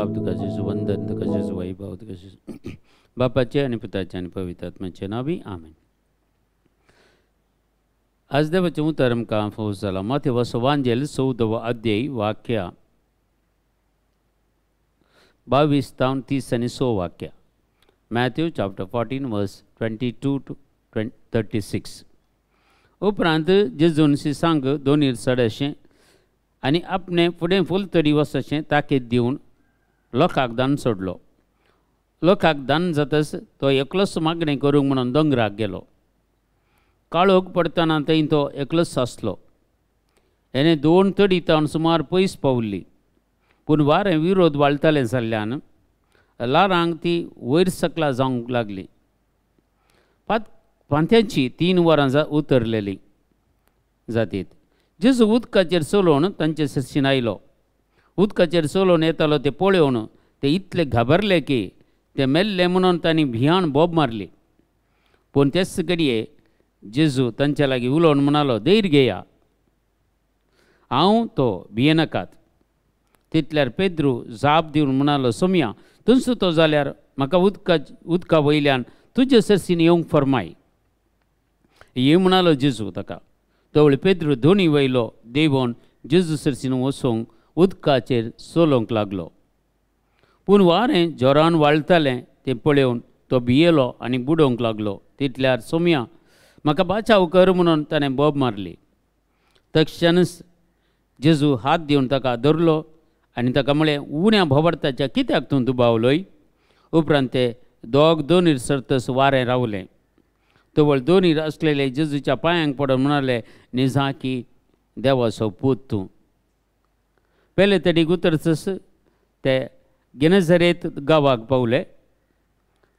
लाभ, तुका जेजू वंदन, तुका जेजू वैभव, तुका जेजू बापाचे आनी पुताचे आनी पवित्र आत्म्याचे नांवी आमेन. आज देवाचें उतर आमकां फोव जालां. माथेवाचो वांजेल 14वो अध्याय वाक्या 22 तावन 30 आनी 6 वाक्या. Matthew chapter 14 verse 22 to 36. उपरांत जेजून शिसांक दोनीर चडशें आनी आपणें फुडें फुलतरी वचचें ताकीद दिवन लोकांक दान सोडलो. लोकांक दान जातच तो एकलोच मागणें करूंक म्हणून दोंगराक गेलो. काळोख पडटना थंय तो एकलोच आसलो. हेणें 2 तडी तावन सुमार पयस पावल्ली, पूण वारें विरोध वाळटालें जाल्ल्यान ल्हारांक ती वयर सकला जावंक लागली. पांथ्याची 3 वरां उतरलेली जातीत जेजू उदकाचेर चलोवन तांचे सरशीन आयलो. उदकाचेर चलोवन येतालो ते पळोवन ते इतले घाबरले की ते मेल्ले म्हणून तांणी भियान बोब मारली. पूण तेच घडये जेजू तांच्या लागीं उलोवन म्हणालो, धैर्य घेया, हांव तो, भियेनाकात. तितल्यार पेद्रू जाप दिवन म्हणालो, सोमया, तुमचो तो जाल्यार म्हाका उदका वयल्यान तुजे सरशीन येवंक फर्माय. हे म्हणालो जेजू ताका. तवळ पेद्रू दोनी वयलो देंवोन जेजू सरशीन वचूंक उदकाचेर चलोवंक लागलो. पूण वारें जोरान वाळटालें तें पळोवन तो भियेलो आनी बुडोवंक लागलो. तितल्यार सोमया, म्हाका बाचाव कर म्हणून ताणें बोब मारली. तक्षणच जेजू हात दिवन ताका धरलो आनी ताका म्हळें, उण्या भोंवडताच्या कित्याक तूं दुबावलोय? उपरांत ते दोग दोनीर सरतस वारें रावलें. तवळ दोनीर आसलेले जेजूच्या पांयांक पडून म्हणाले, निजाकी देवाचो पूत तूं. पेले तडीक उतरतस ते गेनेझरेत गांवाक पावले.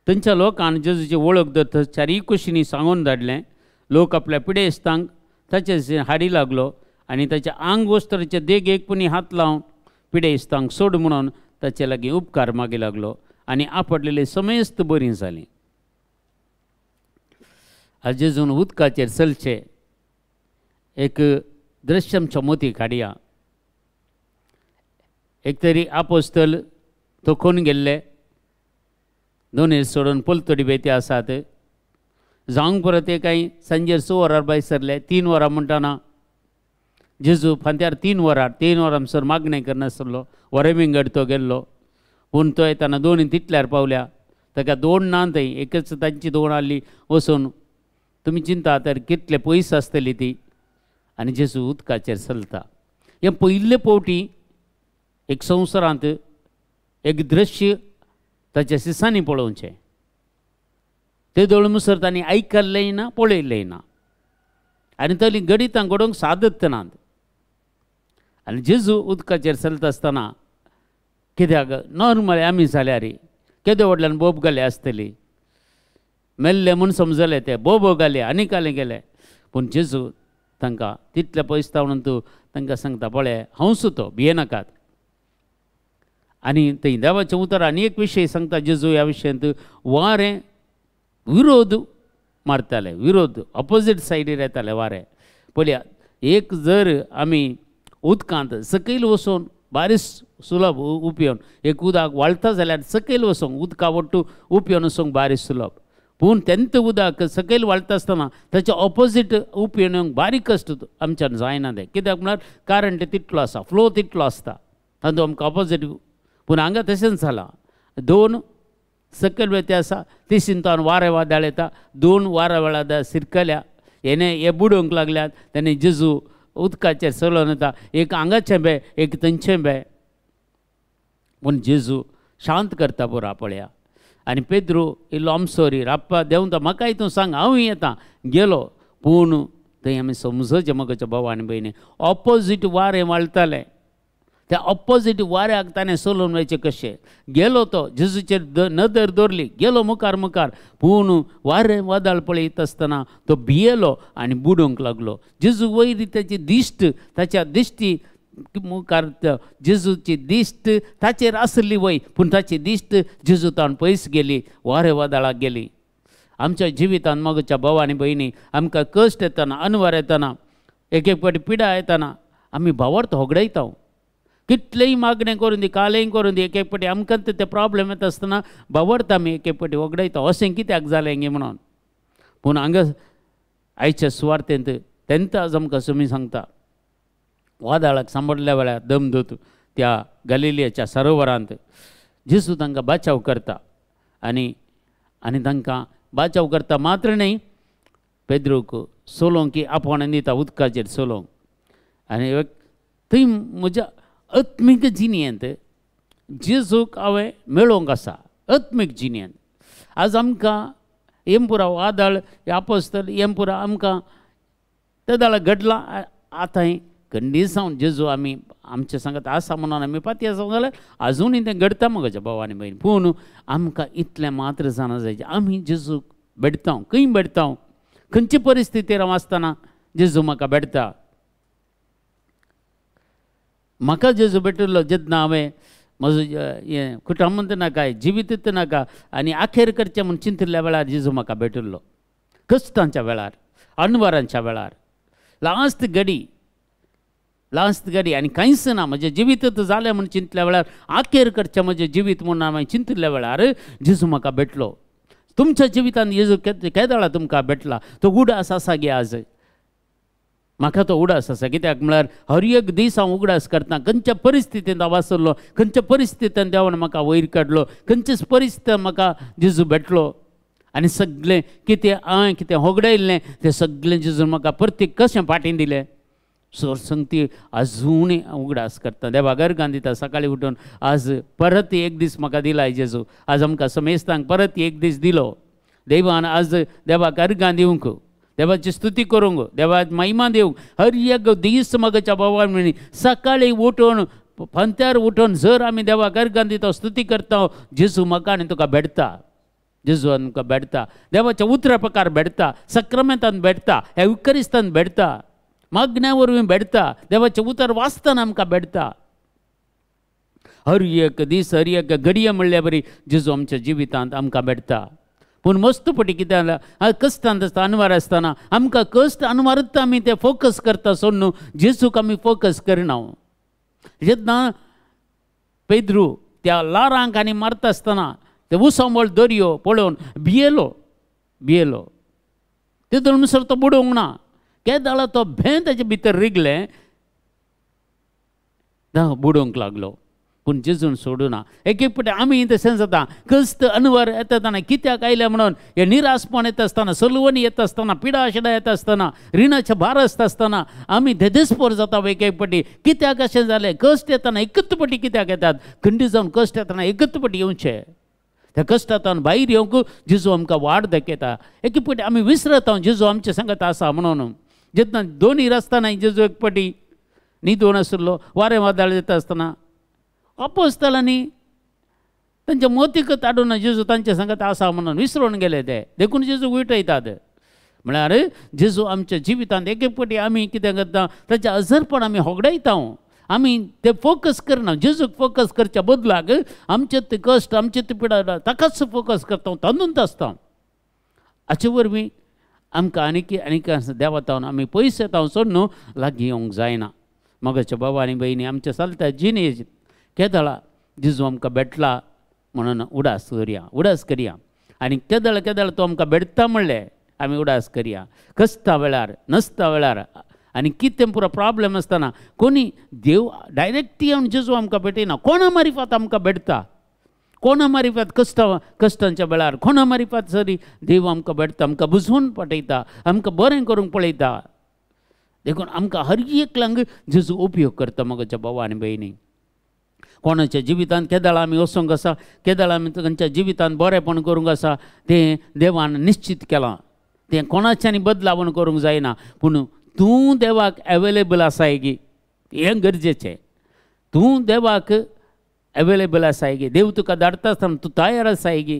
थंयच्या लोकान जेजूची वळख धरतस चारीय कुशींनी सांगून धाडलें. लोक आपल्या पिडेस्तांक ताचे हाडी लागलो आनी ताच्या आंग वस्त्राचे देगेक पुणी हात लावन पिडेस्तांक सोड म्हणून ताचे लागीं उपकार मागी लागलो आनी आपडलेले समेस्त बरीं जालीं. आज जेजून उदकाचेर चलचें एक दृश्य आमच्या मोती काडया. एक तरी आपोस्तल थकून गेल्ले, दोनीर सोडून पलतडी बेती आसात. जावंक परत ते कांय सांजेर 6 वरां भायर सरले. 3 वरां म्हणटना जेजू फांत्यार 3 वरां 3 वरां सर मागणें करनासलो. वरें विंगड तो गेल्लो. पूण तो येताना दोनी तितल्यार पावल्या. ताका 2 ना थंय, एकच तांची 2 आहली वचून. तुमी चिंता तर कितले पयस आसतली ती. आनी जेजू उदकाचेर चलता. हें पयले फावटी एक संवसारांत एक दृश्य ताच्या सिसांनी पळोवचें. ते दोळमुसर तांणी आयकल्लेंय ना, पळयल्लेंय ना आनी तली गणितां घडोवंक सादत नात. आनी जेजू उदकाचेर चलता आसतना कित्याक नॉर्मल आमी जाल्यार केदे व्हडल्यान बोब घाले आसतली, मेल्ले म्हूण समजले ते बोबो घाले आनी काले गेले. पूण जेजू तांकां तितले पयस म्हणून तूं तांकां सांगता, पळय हांव सुतो, भियेनाकात. आनी थंय देवाचें उतर आनी एक विशय सांगता जेजू ह्या विशयांत. वारें विरोध मारताले, विरोध ऑपोजीट सायडीर येताले वारें. पळया, एक जर आमी उदकांत सकयल वचून बारीक सुलभ उपयोन एक उदक वाळटा जाल्यार सकयल वचूंक उदका वट्टू उपयोन वचूंक बारीक सुलभ. पूण तेंत उदक सकयल वाळटा आसतना ताच्या ऑपोजीट उपयोन येवंक बारीक कश्ट आमच्यान जायना तें. कित्याक म्हळ्यार करंट तितलो आसा, फ्लो तितलो आसता, तातूंत आमकां ऑपोजीट. पूण हांगा तशेंच जालां. 2 सकयल वेते आसा, तिशीन वारें वादळ येता, 2 वारा वेळार सिरकल्या, हेणे हे बुडोवंक लागल्यात. तेणे जेजू उदकाचेर चलोवन येता, एक हांगाचें बे एक थंयचें बे. पूण जेजू शांत करता पुरा पळया. आनी पेद्रू इल्लो आमसोरी राप्पा देंवता, म्हाकाय तूं सांग, हांवूय येता गेलो. पूण थंय आमी समजचें म्हज्या भाव आनी भयणी, ऑपोजीट वारें वाळटालें. त्या ऑपोजीट वाऱ्याक ताणें चलोवन वयचें कशें. गेलो तो जेजूचेर नदर दवरली, गेलो मुखार मुखार. पूण वारें वादळ पळयत आसतना तो भियेलो आनी बुडोवंक लागलो. जेजू वयर ताची दिश्ट, ताच्या दिश्टी मुखार जेजूची दिश्ट ताचेर आसली वय, पूण ताची दिश्ट जेजू ताण पयस गेली, वारें वादळाक गेली. आमच्या जिवितांत मोगाच्या भाव आनी भयणी आमकां कश्ट येतना, अनवार येतना, एक एक फावटी पिडा येतना आमी भावार्थ होगडायता. कितलेय मागणें करून दी, कालेय करून दी, एक एक पटी आमकां ते प्रॉब्लेम येता आसतना बावडता आमी, एक एक पटी वगडायता अशें कित्याक जालें गे म्हणून. पूण हांगा आयच्या सुवार्थेंत तेंत आज आमकां सुमी सांगता, वादळाक सांबाळल्या वेळार दमदूत त्या गलिलियाच्या सरोवरांत जेजू तांकां बाचाव करता आनी आनी तांकां बाचाव करता मात्र न्हय, पेद्रूक सोलोंक की आपोवणें दिता उदकाचेर सोलोंक. आनी थंय म्हज्या आत्मीक जिणेंत जेजूक हांवें मेळोवंक आसा. आत्मीक जिणेंत आज आमकां हें पुरा वादळ आपोस्तल हें पुरा आमकां ते दाळ घडलां. आतां कंडिसांव जेजू आमी आमचे सांगत आसा म्हणून आमी पाती आसा जाल्यार आजुनूय तें घडटा म्हज्या भाव आनी भयण. पूण आमकां इतलें मात्र जाणा जाय, आमी जेजूक भेटता, खंय भेटता, खंयचे परिस्थितीर हांव आसतना जेजू म्हाका भेटता. म्हाका जेजू भेटिल्लो जेन्ना हांवें म्हजो हें कुटुंबांत नाका, जिवीत नाका आनी आखेर करचें म्हूण चिंतिल्ल्या वेळार जेजू म्हाका भेटिल्लो. कश्टांच्या वेळार, अणवारांच्या वेळार, लास्ट घडी, लास्ट घडी आनी कांयच ना म्हजें जिवीत जालें म्हूण चिंतल्या वेळार, आखेर करचें म्हजें जिवीत म्हूण हांवें चिंतिल्ल्या वेळार जेजू म्हाका भेटलो. तुमच्या जिवितांत जेजू केदळा तुमकां भेटला तो उडास आसा गे आज म्हाका तो उडास आसा. कित्याक म्हळ्यार हर एक दीस हांव उगडास करता, खंयच्या परिस्थितींत हांव आसलो, खंयच्या परिस्थितींत देवान म्हाका वयर काडलो, खंयच्याच परिस्थितींत म्हाका जेजू भेटलो आनी सगळें कितें हांवें कितें होगडायल्लें तें सगळें जेजून म्हाका परतीक कशें फाटीं दिलें. सोर संगती अजूनय उगडास करता. देवा गर्गान दिता सकाळीं उठून आज परत एक दीस म्हाका दिला जेजू, आज आमकां समेस्तांक परत एक दीस दिलो देवान. आज देवाक अर्गां दिवंक, देवाची स्तुती करूंक, देवाक महिमा दिवंक हर एक दीस म्हज्या भावान म्हणी सकाळीं उठून फांत्यार उठून जर आमी देवाक अर्गां दिता, स्तुती करता, जेजू म्हाका आनी तुका भेटता, जेजू आमकां भेटता, देवाच्या उतरा प्रकार भेटता, सक्रामेंतान भेटता, ह्या युक्रिस्तान भेटता, मागण्या वरवीं भेटता, देवाचें उतर वाचतना आमकां भेटता. हर एक दीस हर एक घडये म्हणल्या बरी जेजू आमच्या जिवितांत आमकां भेटता. पूण मस्त पटी कितें जालां, कश्टांत आसता, अनवार आसतना आमकां कश्ट अनवारत आमी ते फोकस करता सोडून जेजूक आमी फोकस करना. जेन्ना पेद्रू त्या लारांक आनी मारता आसतना ते उसंबळ दर्यो पळोवन भियेलो, भियेलो तितून म्हणसर तो बुडोवंक ना. केदाळा तो भें ताचे भितर रिगलें, बुडोवंक लागलो. पूण जेजून सोडूना. एक एक पटी आमी तशें जाता, कश्ट अनवर येता आसतना कित्याक आयलें म्हणून हे निराशपण येता आसतना, सलवणी येता आसतना, पिडा शिडा येता आसतना, रिणाचें भार आसता आसतना आमी धेदेस्पोर जाता. एक एक पटी कित्याक अशें जालें, कश्ट येतना एकच पटी कित्याक येतात, खंडी जावन कश्ट येतना एकच पटी येवचें, त्या कश्टांतल्यान भायर येवंक जेजू आमकां वाट दाखयता. एक पटी आमी विसरता जेजू आमचे सांगत आसा म्हणून. जेन्ना दोनी रस्ता जेजू एक पटी न्हिदून आशिल्लो, वारें वादळ येता आसतना अपोस्तालांनी तांच्या मोतीकच हाडून जेजू तांचे सांगत आसा म्हणून विसरून गेले ते, देखून जेजू विटयतात. म्हळ्यार जेजू आमच्या जिवितांत एक एक पटी आमी कितें करता, ताचें अजरपण आमी होगडायता, आमी ते फोकस करना. जेजूक फोकस करच्या बदलाक आमचे ते कश्ट, आमचे ते पिडा ताकाच फोकस करता, तातूंत आसता. हाचे वरवीं आमकां आनीक आनीक देवातावन आमी पयस येता सोडून लागीं येवंक जायना. मगाच्या बाबा आनी भयणी आमच्या चलता जिणे केदळा जेजू आमकां भेटला म्हणून उडास करया, उडास करया. आनी केदळ केदळ तो आमकां भेटता म्हणलें आमी उडास करया. कश्टा वेळार, नसता वेळार आनी कितें पुरो प्रॉब्लेम आसतना कोणी देव डायरेक्ट येवन जेजू आमकां भेटयना, कोणा मारिफात आमकां भेटता, कोणा मारिफात कश्टा कश्टांच्या वेळार कोणा मारिफात सरी देव आमकां भेटता, आमकां बुजवून पटयता, आमकां बरें करूंक पळयता. देखून आमकां हर एकल्यांक जेजू उपयोग करता. म्हज्या भावा आनी भयणी, कोणाच्या जिवितांत केदळ आमी वचूंक आसा, केदळ आमी तांच्या जिवितांत बरेंपण करूंक आसा तें देवान निश्चीत केलां, तें कोणाच्यानी बदलावण करूंक जायना. पूण तूं देवाक एवेलेबल आसाय गी हें गरजेचें. तूं देवाक एवेलेबल आसाय गी, देव तुका धाडटा आसतना तूं तयार आसाय गी.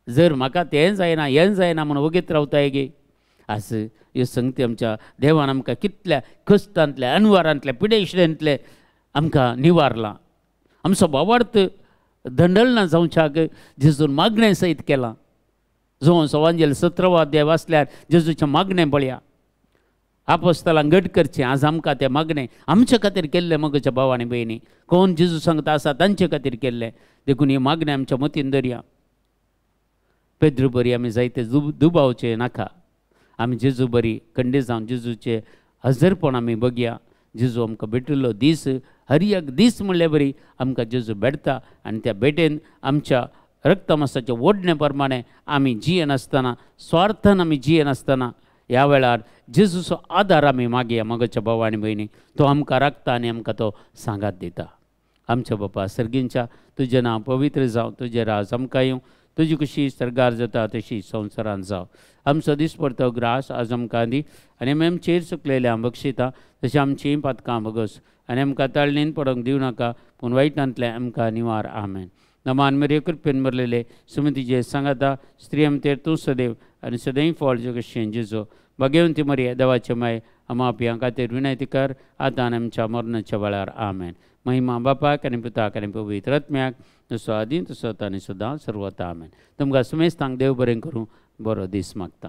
जर म्हाका तें जायना हें जायना म्हूण वगीत रावताय गी, आज ह्यो संगती आमच्या देवान आमकां कितल्या कश्टांतल्या, अनवारांतल्या, पिडेशेंतले आमकां निवारलां. आमचो भावार्थ दंडलना जावच्याक जेजून मागणें सयत केलां. जो सवांजेल 17 अध्याय वाचल्यार जेजूचें मागणें पळया. आपोस्तलांक घट करचें आज आमकां तें मागणें आमचे खातीर केल्लें मगच्या भाव आनी भयणी कोण जेजू सांगता आसा तांचे खातीर केल्लें. देखून ही मागणें आमच्या मतीन दरया. पेद्रू बरी आमी जायते दुबावचे नाका. आमी जेजू बरी खंडे जावन जेजूचे हजरपण आमी बघया. जेजू आमकां भेटिल्लो दीस हर एक दीस म्हणल्यार बरी आमकां जेजू भेटता आनी त्या भेटेन आमच्या रक्तमासाच्या ओडणे प्रमाणे आमी जियेनासतना स्वार्थान आमी जियेनासतना ह्या वेळार जेजूचो आदार आमी मागया. मगच्या भाव आनी भयणी तो आमकां राखता आनी आमकां तो सांगात दिता. आमच्या बापा सर्गींच्या तुजें नांव पवित्र जावं, तुजें राज आमकां येवं, तुजी कशी सर्गार जाता तशी संवसारांत जावं. आमचो दिसपडतो ग्रास आज आमकां दी आनी आमी आमचेर चुकलेल्या बक्षिता तशें आमचीं पातकां भोगस आनी आमकां ताळणीन पडोंक दिवं नाका पूण वायटांतलें आमकां निवार. आमेन. नमान मेरे कृपेन भरलेले सुमतीचे सांगाता स्त्री आमतेर तूं सदैव आनी सदैव फळ जगशें जेजो भाग्यवंती मरिया देवाचे माय आमा पियां खातीर विनंती कर आतां आनी आमच्या मरणाच्या वेळार. आमेन. महिमा बापाक आनी पुताक आनी पवित्र आत्म्याक जसो आदीं तसो आतां आनी सदां सर्वता. आमेन. तुमकां सुमेस्तांक देव बरें करूं, बरो दीस मागता.